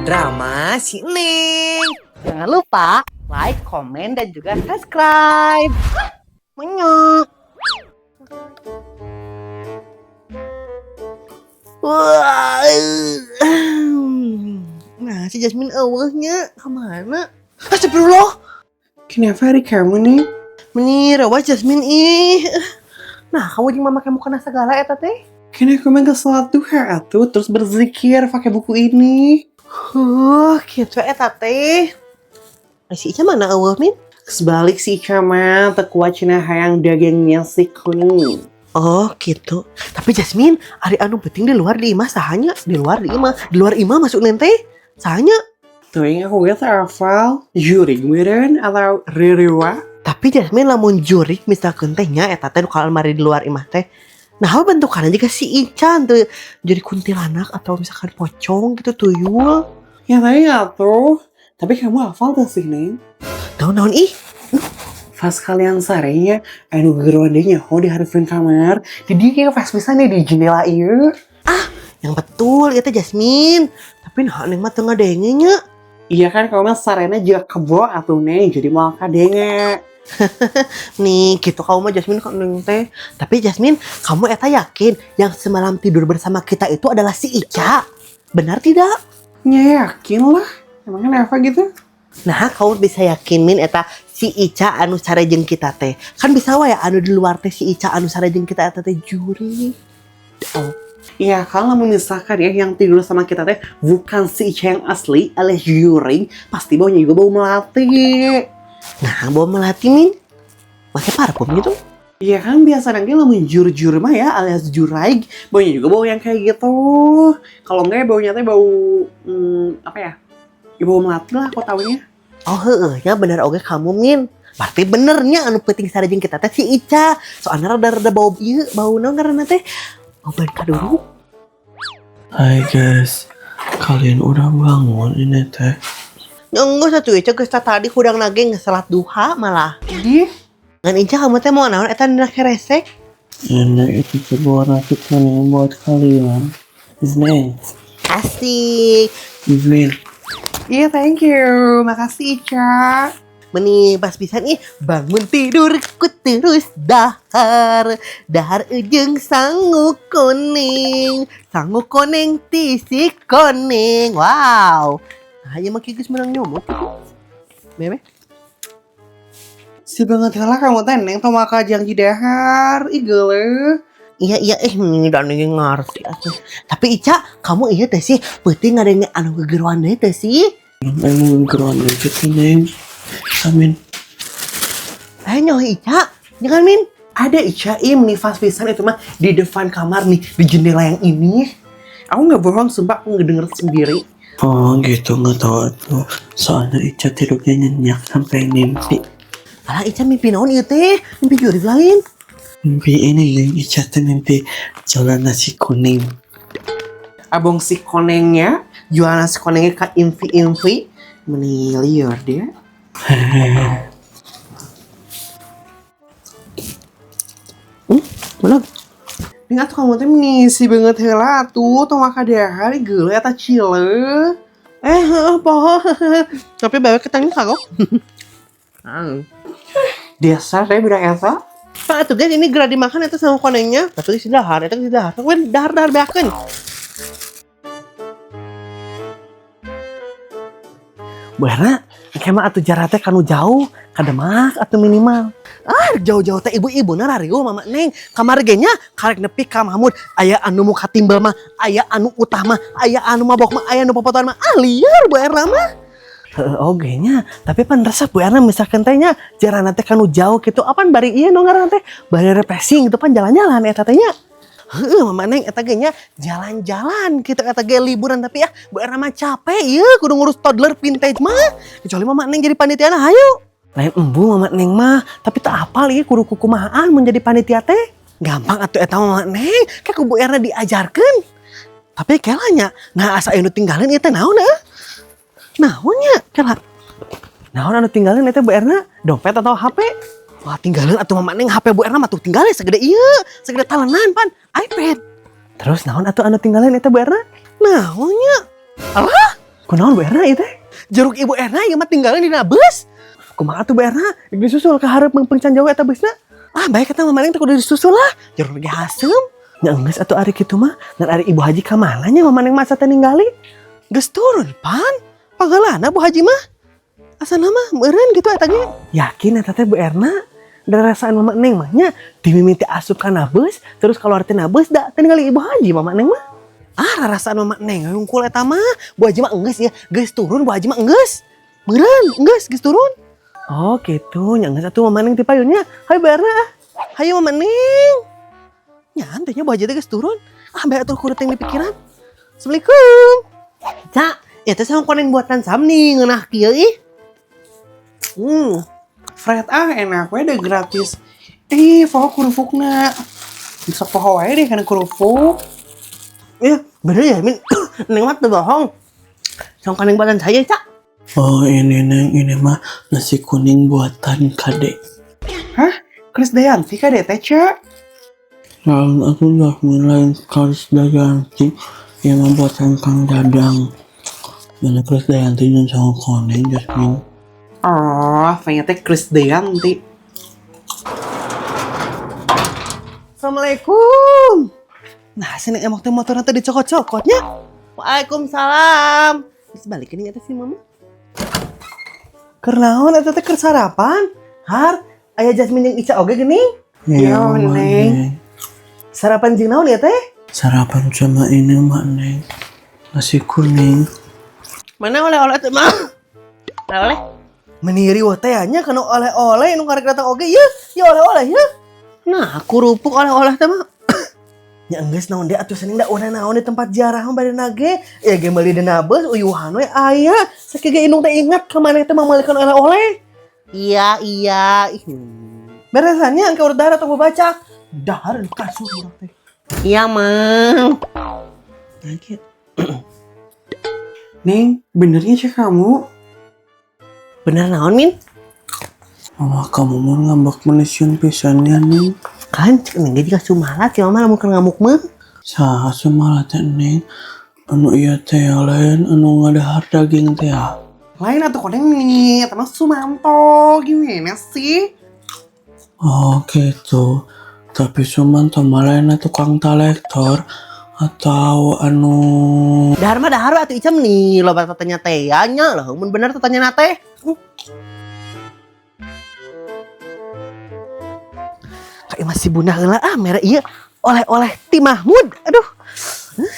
Drama si Neng. Jangan lupa like, komen, dan juga subscribe. Menyok. Wah. Nah, si Jasmine euweuh nya kemana? Astagfirullah. Kenapa hari kamu nih? Meni rawa Jasmine ih. Nah, kamu jeung mama kamu kena segala eta teh. Kenapa kamu nggak sholat duha atuh terus berzikir pakai buku ini? Huh, gitu eta teh. Si Ica mana euweuh, Min? Sebalik si Ica mah teu kuat cenah hayang dagingnya si kuning. Oh gitu. Tapi Jasmine, ari anu penting di luar di imah sahanya, di luar di imah, di luar imah masuk nente sahanya. Tuh yang aku gak hafal jurig meureun atau ririwa. Tapi Jasmine lamun jurik misalkan teh nya eta teh nu ka almari di luar imah teh. Nah, apa bentukannya juga si Ica tuh jadi kuntilanak atau misalkan pocong gitu tuyul. Ya tadi nggak tuh. Tapi kamu hafal tuh sih, Neng? Naon-naon ih? Pas kalian sarenya, anu geruan deh nyaho di hareupeun kamar. Jadi kayak pas bisa nih di jendela ieu. Yang betul itu Jasmine. Tapi nah neng mah teu ngadenge nya. Iya kan kamu mah sarena juga kebo atuh Neng, jadi mau kadenge. Nih gitu kamu mah Jasmine kok neng teh. Tapi Jasmine, kamu eta yakin yang semalam tidur bersama kita itu adalah si Ica? Benar tidak? Ya yakin lah. Emang kenapa gitu? Nah, kamu bisa yakin Min eta si Ica anu sarejeng kita teh. Kan bisa wae anu di luar teh si Ica anu sarejeng kita eta teh juri. Oh, Iya, kalau misalkan ya yang tidur sama kita teh bukan si Ica yang asli alias juring, pasti baunya juga bau melati. Nah, bawa melati Min. Pakai parfum gitu. Iya kan biasa nanti lamun jur-jur mah ya alias juraig, baunya juga bau yang kayak gitu. Kalau enggak ya baunya teh bau apa ya? Ya bau melati lah aku taunya. Oh heeh, ya bener oke kamu Min. Berarti benernya anu penting sarejeng kita teh si Ica. Soalnya rada-rada bau ieu, bau naon ngaranna teh? Bau ban kaduru. Hai guys, kalian udah bangun ini teh? Ya enggak satu Ica geus tadi hudang nage ngeselat duha malah. Di Ngan Ica kamu teh mau naon eta dina keresek? Ini itu sebuah nasi kuning buat kalian. Ismail, Asik. Ismail. Iya, thank you. Makasih Ica. Meni pas pisan ih bangun tidurku terus dahar dahar ujung sangu kuning sangu kuning tisi kuning. Wow, nah ieu mah geus menang nyomot gitu bebe. Si banget lah kamu teh Neng tong maka janji dahar. Ih geuleuh. Iya iya eh dan ini ngerti atuh. Tapi Ica kamu iya teh sih peuting ngadenge anu gegeroan deui teh sih. Emang geruan aja tuh Neng. Amin. Eh nyoh Ica jangan Min. Ada Ica im nih fast pisan itu mah di depan kamar nih di jendela yang ini. Aku nggak bohong, sumpah aku ngedenger sendiri. Oh gitu nggak tahu tuh. Soalnya Ica tidurnya nyenyak sampai mimpi. Alah Ica mimpi naon ieu teh mimpi jurig lain. Mimpi ini Neng, Ica tuh mimpi jualan nasi kuning. Abang si konengnya jualan nasi konengnya ke invi-invi meni liar dia. Bener. Ini atuh kamu teh meni si banget heula atuh tong maka dahar geuleuh eta cile. Eh, heeh, poho. Tapi bawe ketangnya kagok. Dasar teh budak eta. Pak, tuh guys, ini geura dimakan itu sama konengnya. Tapi geus dahar, eta geus dahar. Wen dahar-dahar beakeun. Bu Erna, engke mah atuh jarak teh kanu jauh, ka Demak atuh minimal. Ah, jauh-jauh teh ibu-ibu na rariuh mama Neng. Kamar ge nya karek nepi ka Mahmud. Aya anu muka timbel mah, aya anu utah mah, aya anu mabok mah, aya anu popotoan mah. Ah, liar Bu Erna mah. Heeh, oge nya, tapi pan resep Bu Erna misalkan teh nya jarana teh kanu jauh gitu, apan bari ieu nu ngaranna teh bari refreshing gitu pan jalan-jalan eta teh nya. Heeh, mama Neng eta ge nya jalan-jalan gitu eta ge liburan tapi ya Bu Erna mah capek ieu kudu ngurus toddler vintage mah. Kecuali mama Neng jadi panitia na hayu. Lain embung mama Neng mah, tapi tak apal ieu kudu kukumahaan mun jadi panitia teh. Gampang atuh eta mama Neng, kayak ku Bu Erna diajarkeun. Tapi kelanya, nah asa anu tinggalin ieu teh naon eueuh? Naonnya kela? Naon anu tinggalin eta Bu Erna? Dompet atau HP? Wah tinggalin atuh mama Neng HP Bu Erna mah tuh tinggalin segede ieu, segede talenan pan iPad. Terus naon atuh anu tinggalin eta Bu Erna? Naonnya? Alah, Kunaon, Bu Erna, ieu teh? Jeruk Ibu Erna ieu mah tinggalin dina bus. Kumaha tuh, Bu Erna? Rek disusul ka hareup mengpengcan jauh eta busna. Ah, baik kata Mama Neng teh kudu disusul lah. Jeruk lagi haseum. Nya enggeus atuh ari kitu mah. Ngan ari Ibu Haji ka mana nya, Mama Neng masa teh ningali? Geus turun pan. Panggalana Bu Haji mah. Asana mah meureun gitu eta ge. Yakin eta teh, Bu Erna? Da rasaan Mama Neng mah nya dimimiti asup kana bus, terus keluar tina bus da teh ningali Ibu Haji Mama Neng mah. Ah, rasaan Mama Neng hungkul eta mah. Bu Haji mah enggeus ya, geus turun Bu Haji mah enggeus. Meureun, enggeus geus turun. Oh, gitu, nya enggeus atuh Mama Neng ti payunnya. Hayu, Bu Erna ah. Hayu, Mama Neng. Nya teh nya Bu Haji teh geus turun. Ah, bae atuh kudu teh di pikiran. Assalamualaikum. Cak, itu sama koneng buatan Samni ngeunah kieu ih. Fred ah, enak we deh gratis. Ih, poho kerupukna. Bisa poho wae deh kana kerupuk. Iya, bener ya, Min. Neng mah teu bohong. Sama koneng buatan saya, Cak. Oh, ini Neng, ini mah nasi kuning buatan Kade. Hah? Chris Dayanti kade teh, Cak? Lalu aku udah mulai Chris Dayanti yang buatan Kang Dadang. Mana Chris Dayanti dan sama kuning Jasmine. Oh, ternyata Chris Dayanti. Assalamualaikum. Nah, sini emang teh motor nanti dicokot-cokotnya. Waalaikumsalam. Terus balikin ini sih Mama. Keur naon eta teh, keur sarapan? Har, aya Jasmine jeung Ica oge gini. Iya, Iya, Mak Neng. Neng. Sarapan jeung naon ya teh? Sarapan sama ini, Mak Neng. Nasi kuning. Mana oleh-oleh teh, Mah? Oleh-oleh? Meni riweuh teh nya kana oleh-oleh nu karek datang oge ya. Ya oleh-oleh ya. Nah, kerupuk oleh-oleh teh mah. Ya enggeus naon deui atuh seneng da urang naon di tempat ziarah mah bade nage. Ya ge meuli dina beus uyuhan we aya. Sakieu ge indung teh ingat ka maneh teh mamalikeun oleh-oleh. Iya. Ih. Beresannya engke urut dahar atau baca. Dahar di kasur urang teh. Iya, Mang. Nah, kieu. Neng, benernya sih kamu? Bener naon, Min? Mama kamu mau ngambek manisieun pisan nya, Neng. Kan cek neng ge juga sumalat si mama lamun keur ngamuk mah. Saha sumalat teh, Neng? Anu iya teh lain anu ngadahar daging teh ya. Lain atuh koneng nih, sama Sumanto. Gimana sih? Oh gitu. Tapi Sumanto mah lain tukang talektor atau anu. Dahar mah dahar atuh Ica nih loba tatanya teh ya nya lah mun bener tatanya teh. Kayak masih bunda heula ah mere ieu oleh-oleh ti Mahmud. Aduh.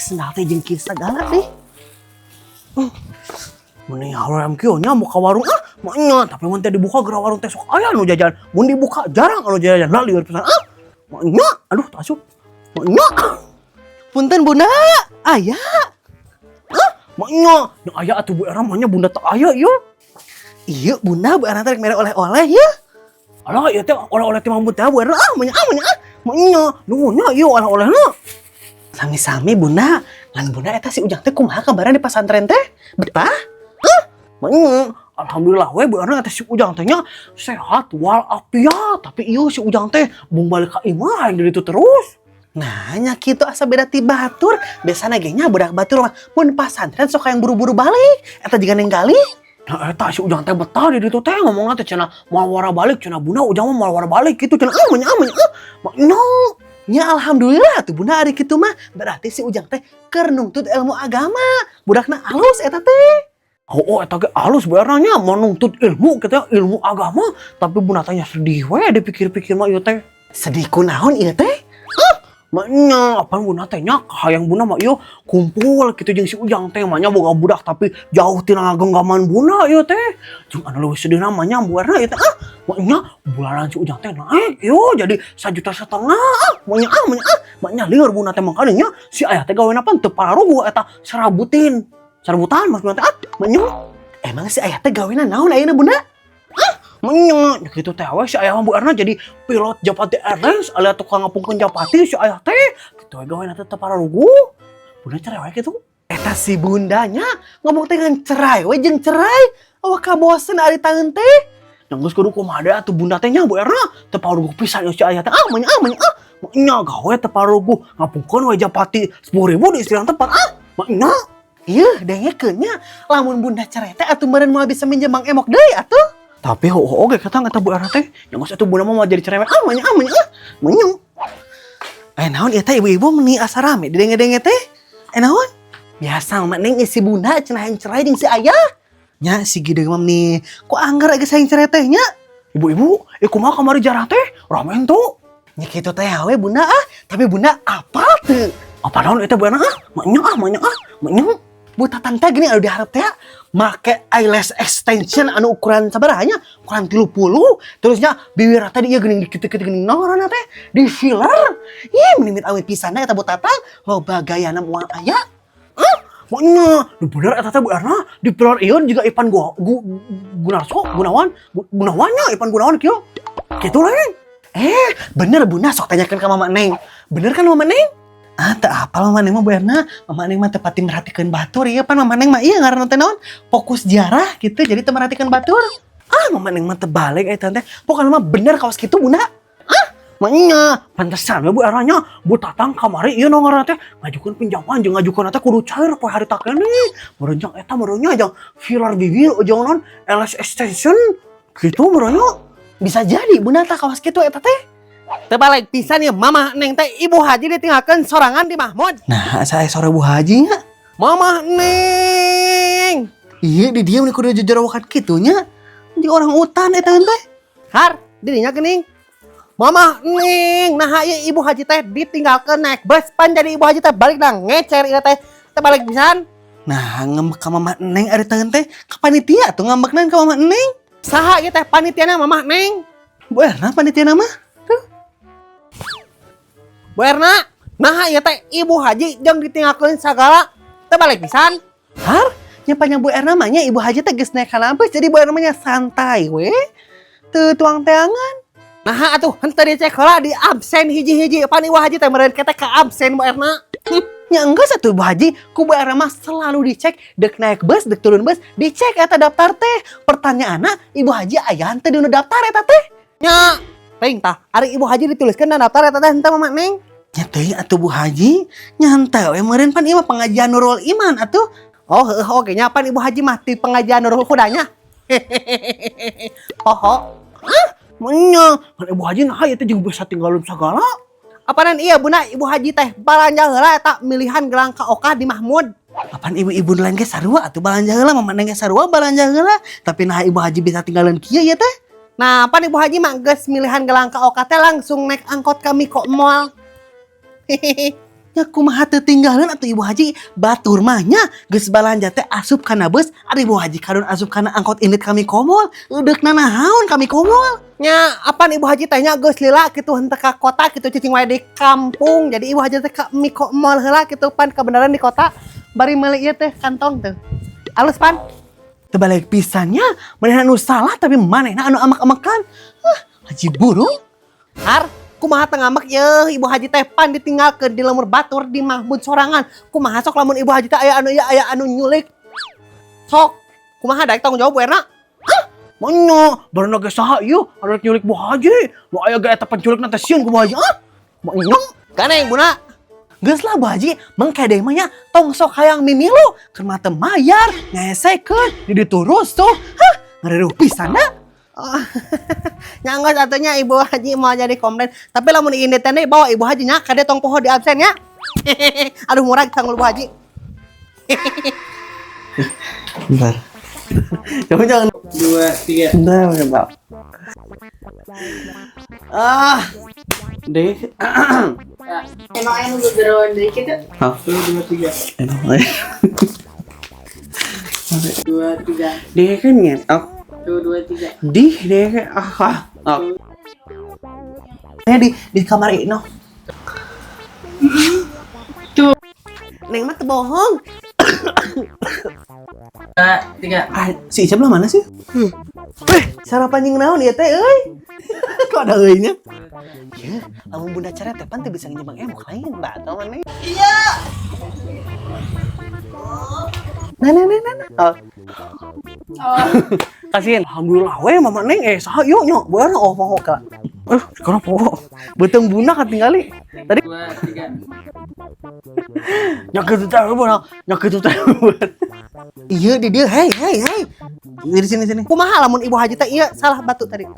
Sendal teh jeung kieu sagala deh. Mending haram kieu nya muka warung ah, maknya tapi mun teh dibuka geura warung teh sok aya nu jajan. Mun dibuka jarang anu jajan. Lah lieur pisan ah. Maknya aduh tak asup. Maknya. Punten Bunda, aya. Ah, maknya, nu aya atuh Bu Era mah Bunda tak aya ieu. Iya Bunda, Bu Era teh rek mere oleh-oleh ya. Alah, ieu teh oleh-oleh ti Mahmud teh Bu Era ah, maknya ah, maknya ah. Maknya, nuhun nya ieu oleh-olehna. Sami-sami Bunda. Ngan Bunda eta si Ujang teh kumaha kabarna di pasantren teh? Betah? Hah? Maknya, alhamdulillah we Bu Erna eta si Ujang teh nya sehat walafiat, tapi ieu si Ujang teh bung balik ka imah hayang di ditu terus. Nah, nya kitu asa beda ti batur. Biasana ge nya budak batur mah mun pasantren sok hayang buru-buru balik. Eta jiga Neng Gali. Nah, eta si Ujang teh betah di ditu teh ngomongna teh cenah moal wara balik cenah Bunda, Ujang mah moal wara balik gitu cenah. Ah, manya ah, manya ah. Maknya nya alhamdulillah tuh Bunda ari kitu mah berarti si Ujang teh keur nuntut ilmu agama. Budakna alus eta teh. Oh, eta ge alus Bu Erna nya mau nuntut ilmu gitu ya, ilmu agama, tapi Bunda tanya sedih we dipikir-pikir mah ieu teh. Sedih kunaon ieu teh? Hah? Maknya apaan Bunda teh nya hayang Bunda mah ieu kumpul gitu jeung si Ujang teh mah nya boga budak tapi jauh tina genggaman Bunda ieu teh. Jeung anu leuwih sedih namanya Bu Erna ieu teh ah, maknya bulanan si Ujang teh naik ieu jadi 1,5 juta ah, maknya ah, maknya ah, maknya lieur Bunda teh makanya nya si ayah teh gawe apa teu pararuguh eta serabutin. Serabutan maksudna teh ah, maknya. Emang si ayah teh gawena naon ayeuna Bunda? Ah, maknya gitu teh we si ayah mah Bu Erna jadi pilot Japati Airlines alias tukang ngapungkeun Japati si ayah teh. Kitu we gawena teh teu pararuguh. Bunda cerai we kitu. Eta si bundanya ngomong teh ngan cerai we jeung cerai. Awak kabosen ari tangan teh. Yang geus kudu kumaha deui atuh Bunda teh nya Bu Erna teu pararuguh pisan ieu si ayah teh. Ah, maknya ah, maknya ah. Maknya gawe teu pararuguh ngapungkeun we Japati 10.000 di istilah tempat ah. Maknya. Iya, dengekeun nya. Lamun bunda cerai teh atuh meureun moal bisa minjem Mang Emok deui atuh. Tapi ho oge kata eta Bu Erna teh, yang geus atuh bunda mah moal jadi cerewet. Ah, manya ah, manya ah. Manya. Eh, naon ieu teh ibu-ibu meni asa rame didenge-denge teh? Eh, naon? Biasa Mama Neng si bunda cenah hayang cerai jeung si ayah. Nya si gede mah nih, ku anggar geus hayang cerai teh nya. Ibu-ibu, eh kumaha kamari jarah teh? Rame henteu? Nya kitu teh we bunda ah, tapi bunda apa teu? Apa naon eta Bu Erna ah? Manya ah, manya ah, manya. Bu Tatang teh gini anu diharap teh make eyelash extension anu ukuran sabaraha nya? Ukuran 30. Terusnya bibir teh ieu geuning dikitu-kitu geuning naon teh? Di filler. Ih, meni awet pisan eta Bu Tatang, loba gayana moal aya. Manya, nu bener eta teh Bu Erna, di filler ieu juga Ivan gua gu, Gunarso, Gunawan, Gunawannya Ivan Gunawan kieu. Kitu lain. Eh, bener bunda sok tanyakan ke Mama Neng. Bener kan Mama Neng? Ah, teu apal Mama Neng mah Bu Erna. Mama Neng mah teu pati merhatikeun batur ieu pan Mama Neng mah ieu ngaranna teh naon? Fokus ziarah gitu jadi teu merhatikeun batur. Ah, Mama Neng mah terbalik eta teh. Pokoknya mah bener kawas kitu bunda. Ah, manya, pantesan we Bu Erna nya. Bu Tatang kamari ieu nu ngaranna teh ngajukeun pinjaman jeung ngajukeun teh kudu cair poe harita keneh. Meureun jang eta meureun nya jang filler bibir jeung naon eyelash extension gitu meureun nya. Bisa jadi bunda tah kawas kitu eta teh. Terbalik pisan ya Mama Neng teh Ibu Haji ditinggalkeun sorangan di Mahmud. Nah, saya sore Bu Haji nya. Mama Neng. Iya di dieu meni kudu jejorowokan kitu nya. Di orang utan eta teh. Har, dirinya geuning. Mama Neng, nah ieu Ibu Haji teh ditinggalkeun naik bus pan jadi Ibu Haji teh balik nang ngecer ieu teh. Terbalik pisan. Nah, ngambek ka Mama Neng ari teh teh ka panitia tuh ngambekna ka Mama Neng. Saha ieu teh panitiana Mama Neng? Bu Erna panitia mah. Tuh. Bu Erna, nah ieu teh Ibu Haji jeung ditinggalkeun sagala terbalik pisan. Har, nya panya Bu Erna mah nya Ibu Haji teh geus naik kana bus jadi Bu Erna mah nya santai we. Teu tuang teangan. Nah atuh henteu dicek heula di absen hiji-hiji pan Ibu Haji teh meureun ketek ka absen Bu Erna. Nya enggak satu Bu Haji, ku Bu Erna mah selalu dicek dek naik bus, dek turun bus, dicek eta daftar teh. Pertanyaanna Ibu Haji aya henteu dina daftar eta teh? Nya, teuing tah, ari Ibu Haji dituliskeun dina daftar eta teh henteu Mama Neng. Nya teuing atuh Bu Haji, nya henteu we meureun pan ieu mah pengajian Nurul Iman atuh. Oh, heuh oge nya pan Ibu Haji mah ti pengajian Nurul Huda nya. Poho. Hah? Nya, kan Ibu Haji nah ieu teh jeung bisa tinggalun sagala. Apanan iya bunda Ibu Haji teh balanja heula eta milihan gelang ka Oka di Mahmud. Apaan ibu-ibu lain ge sarua atuh balanja heula, Mama Neng ge sarua balanja heula. Tapi nah Ibu Haji bisa tinggalin kieu ya teh. Nah, pan Ibu Haji mah geus milihan gelang ka Oka teh langsung naik angkot kami ke mall. Ya kumaha teu tinggalin atuh Ibu Haji batur mah nya geus balanja teh asup kana bus ari Ibu Haji kadon asup kana angkot indit kami komol eudekna naon kami komol. Nya, apaan Ibu Haji teh nya geus lila kitu henteu ka kota kitu cicing wae di kampung. Jadi Ibu Haji teh ka Miko Mall heula kitu pan kebenaran di kota bari meuli ieu teh kantong tuh. Alus pan. Terbalik pisannya manehna anu salah tapi manehna anu amak-amakan. Hah, Haji burung. Har, kumaha teu ngambek ye Ibu Haji teh pan ditinggalkeun di lembur batur di Mahmud sorangan. Kumaha sok lamun Ibu Haji teh aya anu ieu aya anu nyulik. Sok, kumaha daek tanggung jawab Bu Erna? Hah? Manya, barana ge saha ieu anu rek nyulik Bu Haji. Nu aya ge eta penculikna teh sieun ku Bu Haji. Ah? Manya. Ganeng Bunda. Geus lah Bu Haji, mengke deui mah nya tong sok hayang mimilu, keur mah teu mayar, ngesekeun, di ditu rusuh. Hah, ngareureuh pisan da. Oh. Nya geus atuh nya Ibu Haji mau jadi komplain. Tapi lamun indit teh bawa Ibu Haji nya kade tong poho di absen nya. Aduh murah sanggul Bu Haji. Bentar. Jangan jangan. 2, 3. Bentar, bentar. Ah. Deh. Emang aya nu gegeroan deui kitu? Hah? 1, 2, 3. Emang. 2, 3. Deh kan ngetok. 1, 2, 3. Dih, deh ah ah. Ah. Di kamar Ino. Tuh. Neng mah teu bohong. 2, 3. Ah, si Ica belah mana sih? Eh, sarapan jeung naon ieu teh euy? Kok ada euy-nya? Ya, lamun bunda cerai teh pan teu bisa nginjem emok lain, mbak atau mana? Iya. Nah, nah, nah, nah. Nah. Oh. Oh. Kasihin. Alhamdulillah we Mama Neng saha ieu nya? Beurang oh poho ka. Eh, sekarang poho. Beuteung bunda katingali. Tadi 2, 3. Nya kitu teh beunang, nya kitu teh. Iya di dia, hei hei hei. Di sini sini. Kumaha lamun Ibu Haji teh iya salah batu tadi.